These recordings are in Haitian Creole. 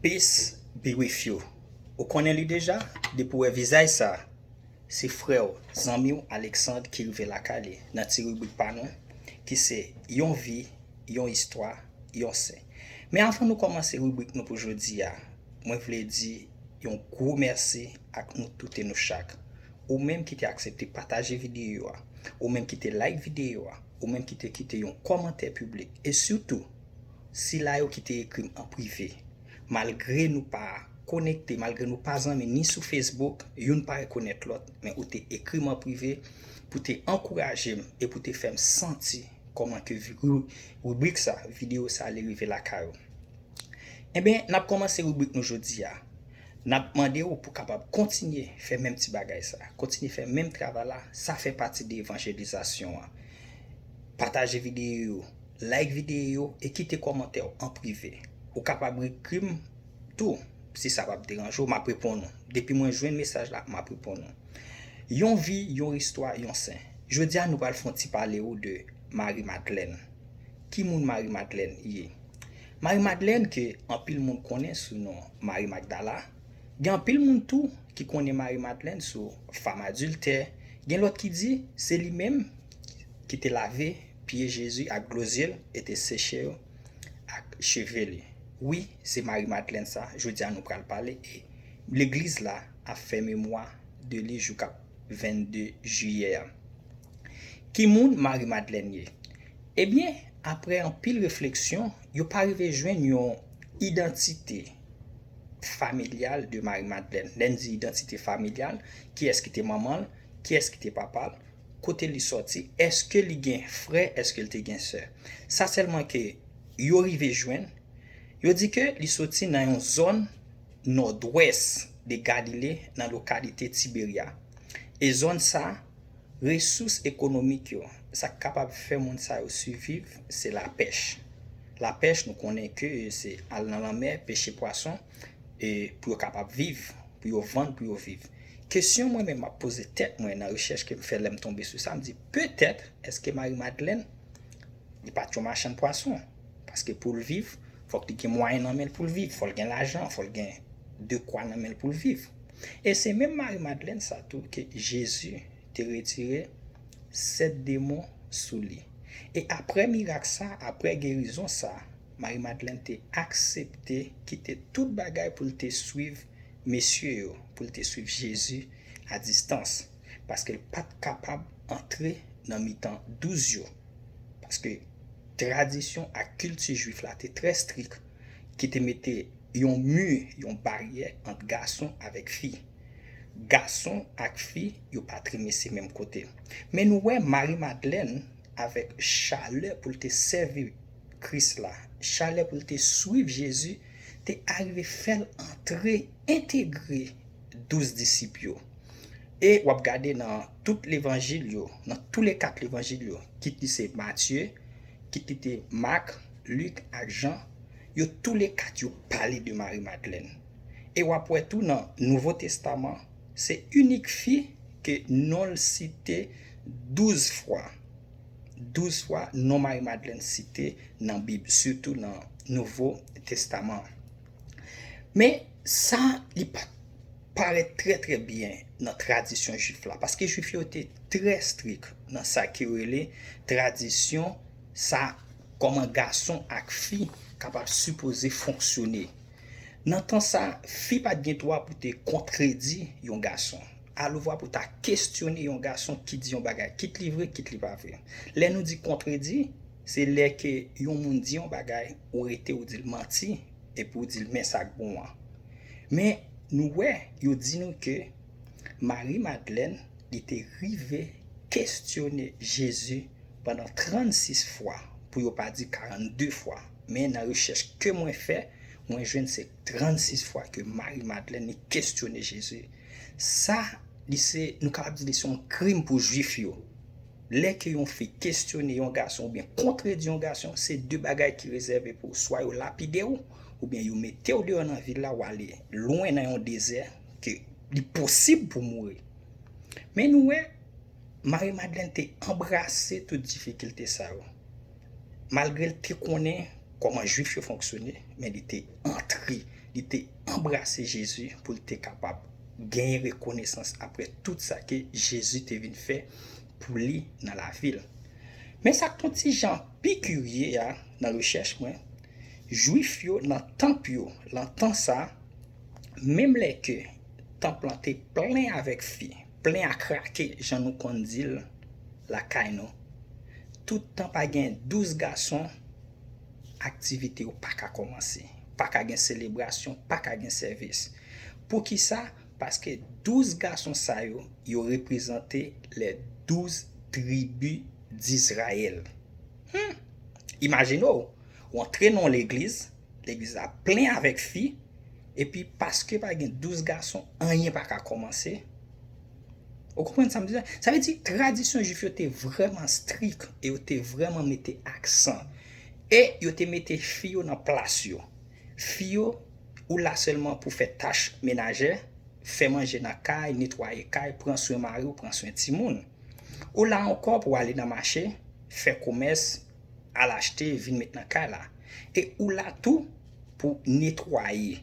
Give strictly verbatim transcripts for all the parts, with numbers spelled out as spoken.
Peace be with you. Ou konnen li deja, depi w wè vizaj sa, se frè w, zanmi w Alexandre ki rive lakay li nan ti ribrik pa nou, ki se yon vi, yon istwa, yon sen. Men avan nou kòmanse ribrik nou pou jodi a, mwen vle di yon gwo mèsi ak nou tout e nou chak. Ou menm ki te aksepte pataje videyo a, ou menm ki te like videyo a, ou menm ki te kite yon kòmantè piblik, e sitou, sila yo ki te ekri m an prive. Malgre nou pa konekte, malgre nou pa zanmi ni sou Facebook, youn pa rekonèt lòt, men ou te ekri m an prive pou te ankouraje m e pou te fè m santi kòman ke vi-, ru-, ribrik sa, videyo sa, li rive lakay ou. Enben, n ap kòmanse ribrik nou jodi a. N ap mande w pou kapab kontinye fè menm ti bagay sa, kontinye fè menm travay la, sa fè pati de evanjelizasyon an. Pataje videyo yo, like videyo yo e kite kòmantè w an prive. Ou kapab ekri m tou, si sa p ap deranje w, m ap reponn ou. Depi mwen jwenn mesaj la, m ap reponn ou. Yon vi, yon istwa, yon sen. Jodi a, nou pral fè yon ti pale w de Mari Madlèn. Ki moun Mari Madlèn ye? Mari Madlèn ke anpil moun konnen sou non Mari Magdala. Gen anpil moun tou ki konnen Mari Madlèn sou fanm adiltè. Gen lòt ki di se li menm ki te lave pye Jezi ak dlo zye l e te seche yo ak cheve li. Wi, se Mari Madlèn sa, jodi a nou pral pale e legliz la ap fè memwa de li jouk ap vennde jiyè a. Ki moun Mari Madlèn ye? Ebyen, apre anpil refleksyon, yo pa rive jwenn yon idantite familyal de Mari Madlèn. Lè n di idantite familyal, kiyès ki te manman l, kiyès ki te papa l, kote li sòti, èske li gen frè, èske l te gen sè. Sa sèlman ke yo rive jwenn, yo di ke li soti nan yon zòn nòdwès de Galile, nan lokalite Tiberya. E zòn sa, resous ekonomik yo, sa k kapab fè moun sa yo siviv, se lapèch. Lapèch, nou konnen ke se al nan lanmè, peche pwason, e pou yo kapab viv, pou yo vann, pou yo viv. Kesyon mwen menm m ap poze tèt mwen nan rechèch ke m fè lè m tonbe sou sa, m di, petèt, èske Mari Madlèn, li pa t yon machann pwason? Paske pou l viv, fòk li gen mwayen nan men l pou l viv, fò l gen lajan, fò l gen dekwa nan men l pou l viv. E se menm Mari Madlèn sa tou ke Jezi te retire sèt demon sou li. E apre mirak sa, apre gerizon sa, Mari Madlèn te aksepte kite tout bagay pou l te swiv mesye yo, pou l te swiv Jezi a distans, paske l pa t kapab antre nan mitan douz yo. Paske tradisyon ak kilti jwif la te trè strik, ki te mete yon mi, yon baryè ant gason avèk fi. Gason ak fi, yo pa t renmen se menm kote. Men nou wè Mari Madlèn, avèk chalè pou l te sèvi Kris la, chalè pou l te swiv Jezi, te arive fè l antre, entegre douz disip yo. E w ap gade nan tout levanjil yo, nan toulèkat levanjil yo, kit li se Matye, kit li te Mak, Lik ak Jan, yo toulèkat yo pale de Mari Madlèn. E w ap wè tou nan Nouvo Testaman, se inik fi ke non l site douz fwa. Douz fwa non Mari Madlèn site nan Bib, sitou nan Nouvo Testaman. Men sa, li pa t parèt trè, trè byen nan tradisyon jwif la, paske jwif yo te trè strik nan sa ki rele tradisyon sa, kòman gason ak fi kapab sipoze fonksyone. Nan tan sa, fi pa t gen dwa pou te kontredi yon gason. Alovwa pou ta kesyone yon gason ki di yon bagay, kit li vre, kit li pa vre. Lè nou di kontredi, se lè ke yon moun di yon bagay, ou rete ou di l manti, epi ou di l men sa k bon an. Men nou wè, yo di nou ke Mari Madlèn, li te rive kesyone Jezi pandan trannsis fwa, pou yo pa di karannde fwa. Men nan rechèch ke mwen fè, mwen jwenn se trannsis fwa ke Mari Madlèn li kesyone Jezi. Sa, li se, nou kapab di li se yon krim pou jwif yo. Lè ke yon fi kesyone yon gason oubyen kontredi yon gason, se de bagay ki rezève pou ou. Swa yo lapide w, oubyen yo mete w deyò nan vil la, w ale lwen nan yon dezè ke li posib pou mouri. Men nou wè, Mari Madlèn te anbrase tout difikilte sa yo. Malgre l te konnen kòman jwif yo fonksyone, men li te antre li te anbrase Jezi pou l te kapab genyen rekonesans apre tout sa ke Jezi te vin fè pou li nan lavi l. Men sa k t yon ti jan pi kirye a nan rechèch mwen, Jwif yo nan tanp yo, nan tan sa, menm lè ke tanp lan te plen avèk fi, plen a krake, jan nou konn di l lakay nou, tout tan pa gen douz gason, aktivite yo pa ka kòmanse. Pa ka gen selebrasyon, pa ka gen sèvis. Poukisa? Paske douz gason sa yo, yo reprezante les douze tribus d'Israël. Hmm. Imajine w, ou antre nan yon legliz, legliz la plen avèk fi, epi paske pa gen douz gason, anyen pa ka kòmanse. Ou konprann sa m di la? Sa vle di, tradisyon jwif yo te vrèman strik e yo te vrèman mete aksan. E yo te mete fi yo nan plas yo. Fi yo, ou la sèlman pou fè tach menajè, fè manje nan kay, netwaye kay, pran swen mari w, pran swen timoun. Ou la ankò pou ale nan mache, fè komès, al achte, vin met nan kay la. E ou la tou pou netwaye.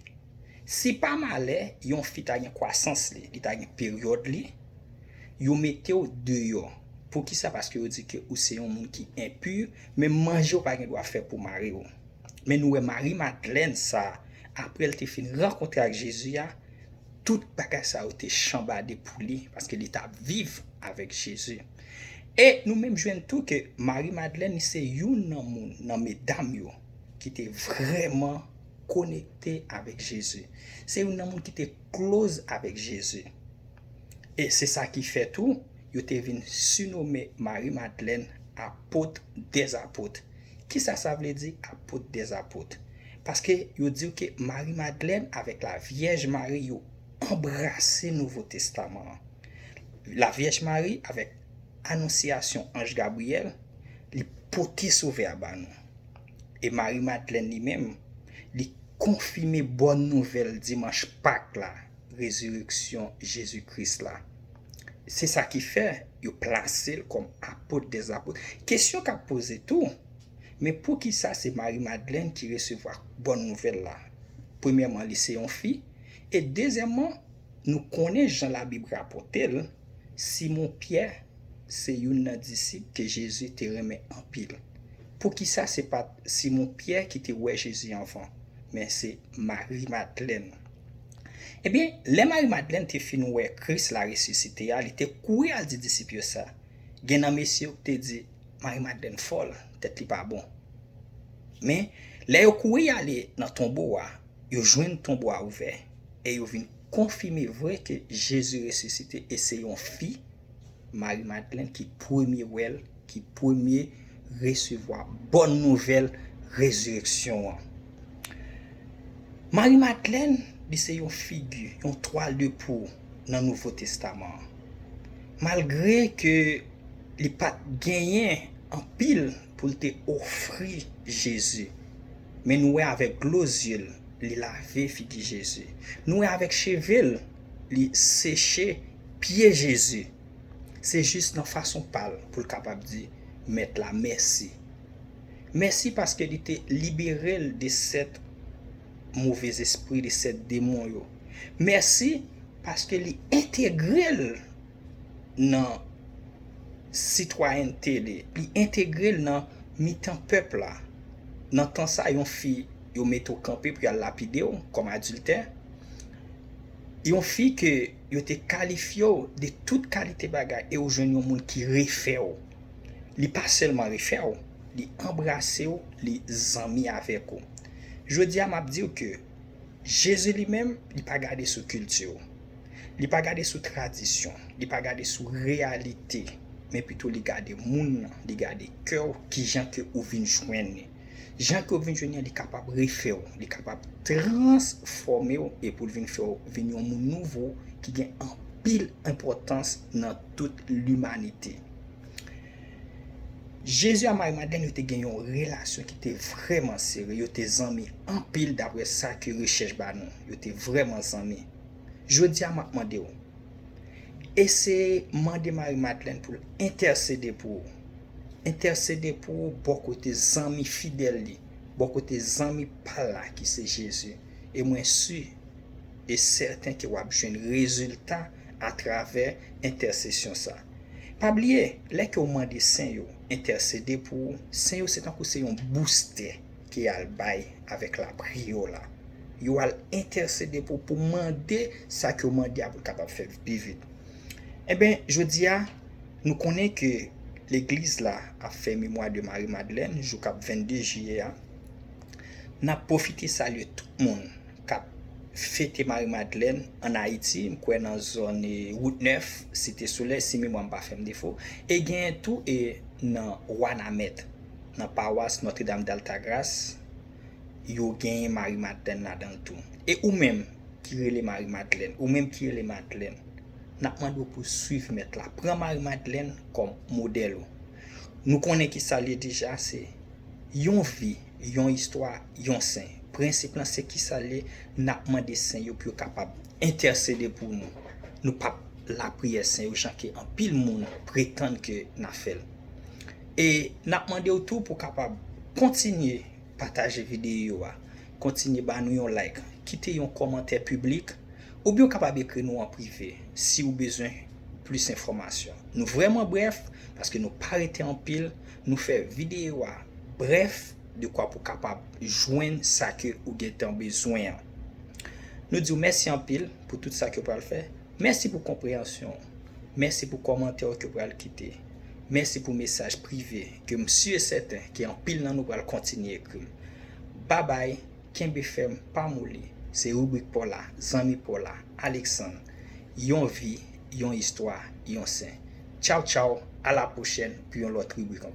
Si pa malè, yon fi ta gen kwasans li, li ta gen peryòd li, yo mete w deyò. Poukisa? Paske yo di ke ou se yon moun ki enpi, men manje w pa gen dwa fè pou mari w. Men nou wè Mari Madlèn sa, apre l te fin rankontre ak Jezi a, tout bagay sa yo te chanbade pou li, paske li t ap viv avèk Jezi. E nou menm jwenn tou ke Mari Madlèn, li se youn nan moun, nan medam yo, ki te vrèman konekte avèk Jezi. Se youn nan moun ki te close avèk Jezi. E se sa ki fè tou, yo te vin sinome Mari Madlèn apot dèzapot. Kisa sa vle di, apot dèzapot? Paske yo di w ke Mari Madlèn avèk Lavyèj Mari, yo anbrase Nouvo Testaman an. Lavyèj Mari, avèk anonsyasyon anj Gabriyèl, li pote Sovè a ba nou. E Mari Madlèn li menm, li konfime bòn nouvèl dimanch Pak la, rezireksyon Jezi Kris la. Se sa ki fè yo plase l kòm apot dèzapot. Kesyon k ap poze tou, men poukisa se Mari Madlèn ki resevwa bòn nouvèl la? Premyèman, li se yon fi, e dezyèmman, nou konnen jan Labib rapòte l, Simon Pyè se youn nan disip ke Jezi te renmen anpil. Poukisa se pa t Simon Pyè ki te wè Jezi anvan, men se Mari Madlèn? Ebyen, lè Mari Madlèn te fin wè Kris la resisite a, li te kouri al di disip yo sa. Gen nan mesye yo ki te di, Mari Madlèn fòl, tèt li pa bon. Men, lè yo kouri ale nan tonbo a, yo jwenn tonbo a ouvè, e yo vin konfime vre ke Jezi resisite e se yon fi, Mari Madlèn, ki premye wè l, ki premye resevwa bòn nouvèl rezireksyon an. Mari Madlèn, li se yon figi, yon twal de pou nan Nouvo Testaman an. Malgre ke li pa t genyen anpil pou l te ofri Jezi, men nou wè avèk glo zye l, li lave figi Jezi. Nou wè avèk cheve l, li seche pye Jezi. Se jis nan fason pa l pou l kapab di Mèt la mèsi. Mèsi paske li te libere l de sèt move zespri, de sèt demon yo. Mèsi paske li entegre l nan sitwayènte li, li entegre l nan mitan pèp la. Nan tan sa, yon fi, yo mete w kanpe pou y al lapide w kòm adiltè. Yon fi ke yo te kalifye w de tout kalite bagay e w jwenn yon moun ki refè w. Li pa sèlman refè w, li anbrase w, li zanmi avèk ou. Jodi a, m ap di w ke Jezi li menm, li pa gade sou kilti w. Li pa gade sou tradisyon, li pa gade sou reyalite, men pito li gade moun nan, li gade kè w, kijan ke ou vin jwenn li. Jan ke ou vin jwenn li an, li kapab refè w, li kapab transfòme w e pou l vin fè w vin yon moun nouvo ki gen anpil enpòtans nan tout limanite. Jezi a Mari Madlèn, yo te gen yon relasyon ki te vrèman sere, yo te zanmi anpil daprè sa ke rechèch ba nou, yo te vrèman zanmi. Jodi a, m ap mande w, eseye mande Mari Madlèn pou l entèsede pou ou. Entèsede pou ou bò kote zanmi fidèl li, bò kote zanmi pa l la ki se Jezi. E mwen si e sèten ke w ap jwenn rezilta atravè entèsesyon sa. Pa bliye, lè ke w mande sen yo entèsede pou ou, sen yo se tankou se yon boustè ke y al bay avèk lapriyè w la. Yo al entèsede pou, pou mande sa ke w mande a pou l kapab fè pi vit. Enben, jodi a, nou konnen ke legliz la ap fè memwa de Mari Madlèn jou k ap vennde jiyè a. N ap pwofite salye tout moun k ap fete Mari Madlèn ann Ayiti, m kwè nan zòn, e, Wout Nèf, Site Solèy, si memwa m pa fè m defo, e genyen tou, e, nan Wanament, nan pawas Notre Dame d'Altagrace, yo genyen Mari Madlèn ladan l tou. E ou menm ki rele Mari Madlèn, ou menm ki rele Madlèn, n ap mande w pou w swiv Mèt la. Pran Mari Madlèn kòm modèl ou. Nou konnen ki sa l ye deja, se yon vi, yon istwa, yon sen. Prensip lan se ki sa l ye, n ap mande sen yo pou yo kapab entèsede pou nou. Nou p ap lapriyè sen yo jan ke anpil moun pretann ke n ap fè l. E n ap mande w tou pou w kapab kontinye pataje videyo a, kontinye ba nou yon like, kite yon kòmantè piblik, oubyen w kapab ekri nou an prive si w bezwen plis enfòmasyon. Nou vrèman brèf, paske nou pa rete anpil, nou fè videyo a brèf, dekwa pou w kapab jwenn sa ke ou gentan bezwen an. Nou di w mèsi anpil pou tout sa ke w pral fè. Mèsi pou konpreyansyon w. Mèsi pou kòmantè w ke w pral kite. Mèsi pou mesaj prive ke m si e sèten ke anpil nan nou pral kontinye ekri m. Babay, kenbe fèm, pa moli. Se ribrik pa w la, zanmi pa w la, Alexandre. Yon vi, yon istwa, yon sen. Tchaw, tchaw, a la pwochèn pou yon lòt ribrik ankò.